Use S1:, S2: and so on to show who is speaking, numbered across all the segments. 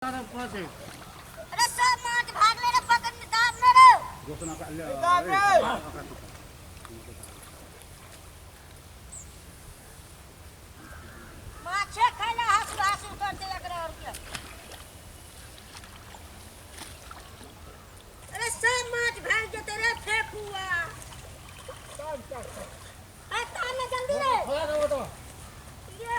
S1: अरे सब माछ भागले रे पकड़ में दाब न रे। माछे खाइला हंसू हंसू करते एकरा और के। अरे सब माछ भाग जेते रे फेकुआ। अरे तार ना जल्दी रे। ये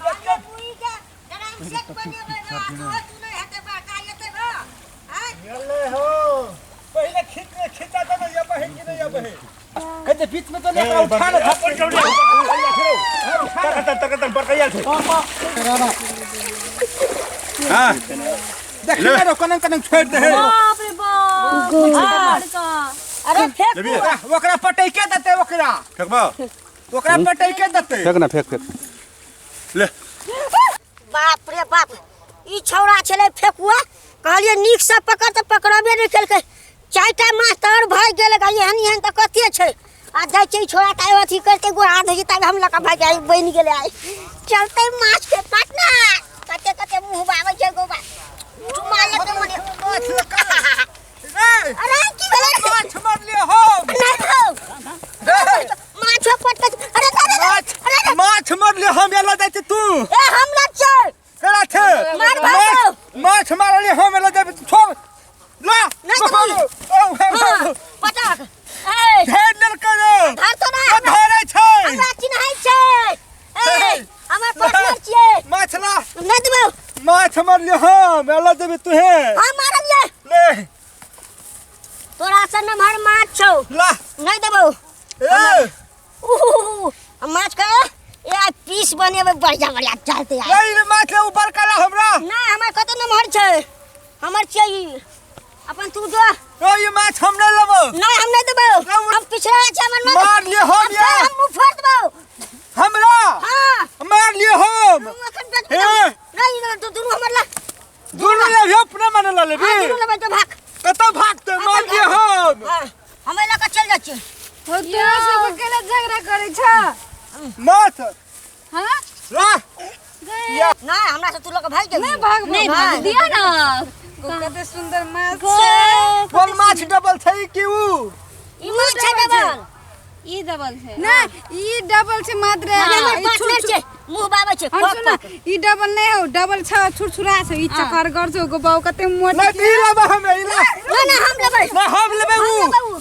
S1: अरे बुई के गरम सेक बनेबै बा तू तू नहीं हेतै बा का हेतै बा आय।
S2: हो पहिले खींच खींचा तो नहीं अब है कि नहीं अब है कहते बीच में तो लेकर उठा ना थप्पड़
S3: हाँ
S2: देख ले कनन कनन छोड़ दे है
S4: बाप रे बाप बड़का।
S1: अरे फेंक
S3: लेबी
S2: ओकरा पटैके देते ओकरा
S3: फेंकबा
S2: ओकरा पटैके देते
S3: फेंक ना फेंक फेंक ले।
S1: बाप रे बाप ई छौड़ा छलै फेकुआ कहलियै नीक से पकड़ तऽ पकड़बे नहि केलकै। चारिटा माछ तऽ आओर भागि गेलै। कहलियै एहन एहन तऽ कते छै आ जाइ छै ई छौड़ा तऽ अथी करतै गोड़ हाथ होइ छै तब हम लऽ कऽ भागि जाइ बनि गेलै। आइ चलतै माछ के पटना कते कते मुँह बाबै छै गोबा चुमा लेतै मने।
S2: माछ लका रे
S1: अरे की भेलै?
S2: माछ मारलिए हम
S1: नहि हौ माछो पटकै छै। अरे अरे
S2: माछ
S1: अरे
S2: माछ मारलिए हम एला जाइ छी तू
S1: ए हम लग छै
S2: केना छै
S1: मार भागो।
S2: माछ माछ मारलिए हम एला जाइ छी छोड़ ला
S1: नहि तऽ
S2: पकड़। ओ
S1: हाँ, पटक ए
S2: घेर लेलकै रे
S1: धर तो ना
S2: ओ धरै छै
S1: हमरा चिन्है छै ए हमर पार्टनर छियै।
S2: माछ ला
S1: नहि देबौ।
S2: माछ मारलिए हम एला देबी तुहे
S1: हम मारलियै
S2: ले
S1: तोरा से नमहर माछ छौ।
S2: ला
S1: नहि देबौ।
S2: ए
S1: उहु हम माछ के ए आइ पीस बनेबै बढ़िया बढ़िया चलते आइ।
S2: नहीं रे माछ ले ऊपर काला हमरा।
S1: नहि हमर कते नमहर छै हमर छियै ई। अपन तू जो
S2: ओ ये माछ हम नहीं लेबो।
S1: नहि हम नहि देबौ। हम पिछड़ा छै हमर माछ।
S2: मार लिए हम
S1: हम
S2: ये
S1: हम मुँह फोड़ देबौ।
S2: हमरा
S1: हाँ
S2: मार लिए हम
S1: हम एखन बेच
S2: हे।
S1: नहीं नहीं तू दुनू हमर ला
S2: दुनू लेबी अपने मने ला लेबी।
S1: हाँ, दुनू लेबै तो भाग।
S2: कतऽ भागते मार लिए हम।
S1: हाँ हम लऽ कऽ चलि जाइ छियै।
S5: हो तोरा सब केना झगड़ा करै छ?
S2: माछ
S5: हाँ
S2: ला
S1: नहि हमरा से तू लऽ कऽ भागि गेलही।
S5: नहि भागबो
S4: नहीं भाग दिया ना।
S5: कते सुंदर माछ छै।
S2: कोन माछ डबल छै कि ऊ?
S1: ई माछ छै डबल।
S4: ई डबल छै।
S5: नहीं ई डबल छै मात्र
S1: हमर
S5: ई
S1: पार्टनर छै मुँह बाबै छै
S5: हम
S1: पक
S5: सुन
S1: पक।
S5: ई डबल नहीं हो डबल छ छुरछुरा छ ई चकरगर छौ गो कते मोट
S2: नहीं ई लेबै हम ई ला।
S1: नहि नहि हम लेबै।
S2: नहीं हम लेबै
S1: हम
S2: ऊ।
S1: लेबै ऊ।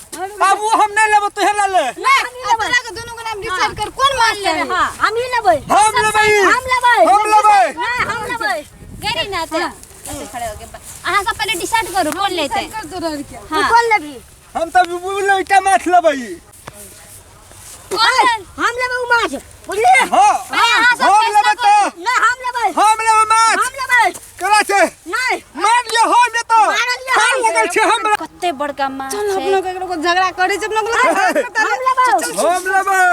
S2: अब ऊ हम नहीं लेबै तुहे ला ले।
S1: नहि हम ई लेबै।
S5: तोरा के दुनू के नाम डिसाइड कर कोन माछ लेबै।
S1: हाँ हम ई लेबै।
S2: हम लेबै ई।
S1: हम लेबै।
S2: हम लेबै।
S1: नहि हम लेबै।
S4: गरी ना तो ऐसे खड़े होके अहाँ सब पहले डिसाइड करू कौन लेते।
S5: कर तोरा के
S1: तू कोन लेबही?
S2: हम तऽ ऊ लइका माछ लेबै।
S4: कौन?
S1: हम लेबै ऊ माछ बुझलियै?
S2: हाँ
S4: अहाँ सब
S2: हम
S4: फैसला
S2: लेबै तऽ
S1: नहि हम लेबै।
S2: हम लेबै माछ
S1: हम लेबै।
S2: केना छै?
S1: नहि
S2: मार लिए हम ये तो
S1: मारलियै
S2: खान
S1: हम।
S2: लगल छै हमरा।
S4: कते बड़का माछ
S5: चल
S4: छै।
S5: अपनो के एकरो झगड़ा करै छै अपनो के
S1: हम लेबै।
S2: हम लेबै।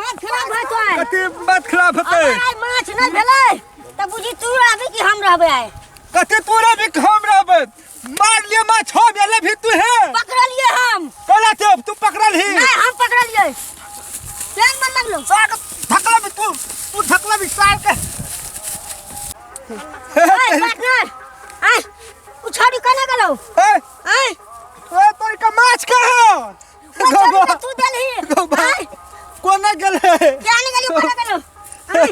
S1: बात खराब होतै आइ।
S2: कते बात खराब हेतै?
S1: अगर आइ माछ नहि भेलै तऽ बुझी तू रहबी कि हम रहबै आइ।
S2: कते तू रहबी कि हम रहबै? मार लिए माछ हम एले भी तू हे।
S1: पकड़लियै हम।
S2: केना छै? तू पकड़ल ही।
S1: नहि हम पकड़लियै। केहन मन लगलौ?
S2: साग धकला भी तू तू धकला भी साग के।
S1: ओइ पार्टनर आइ उ छौड़ी केना गेलौ?
S2: ए
S1: आइ
S2: ए तोर के माछ कहाँ?
S1: ओ छौड़ी के तू देलही। आइ
S2: कोना गेलै?
S1: केना गेलौ कोना गेलौ? आइ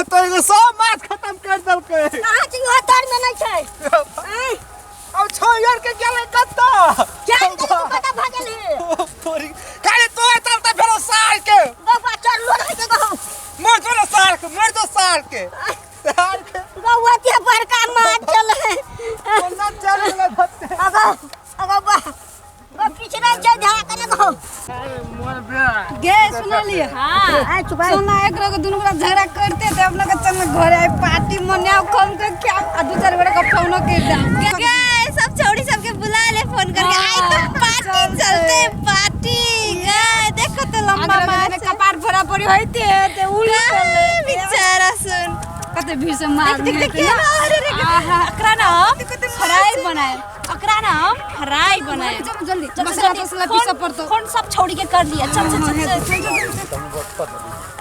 S2: तो एगो सब माछ खत्म कर देलकै।
S1: कहाँ छै? इहो तर में नहि छै। आइ
S2: अब छौ यार के गेलै कतऽ?
S1: केहन गेलौ तू कतऽ भागलही?
S2: तोरी खाली तोर चलते फेरो सार के
S1: गौआ चढ़लो रहै छै गौ।
S2: मर जो ना सार के मर जो सार के सार के
S1: गौआ ते बड़का माछ चलै।
S2: कोना चल गेलै भत्ते।
S1: अगो अगो बा गौ पिछड़ै छै ध्यान कने गौ।
S5: गे सुनलिए।
S4: हाँ
S1: आइ चुप आइ।
S5: सुना एकरो के दुनू गोरा झगड़ा करते ते अपना के चल घरे आइ पार्टी मनाओ कम के क्या आ दू चार गोरा के फोनो कर दे।
S4: गे सब छौड़ी सबके बुला ले फोन करके आई तो पार्टी चलते पार्टी। गे देखो तो लंबा माछ
S5: कपार फोड़ा पड़ी होइते ते उड़
S4: गे, बेचारा सुन
S5: कते भीड़ से मार
S4: देख देख देख अरे रे एकरा ना फ्राई बनाए। अकरा ना हम फ्राई बनाए।
S5: चल जल्दी,
S4: चल,
S5: मसाला
S4: जल्दी।
S5: तसला
S4: फोन-
S5: पीसऽ पड़तौ।
S4: फोन सब छोड़ी के कर लिया। चल चल चल, चल।
S5: चल, चल, चल।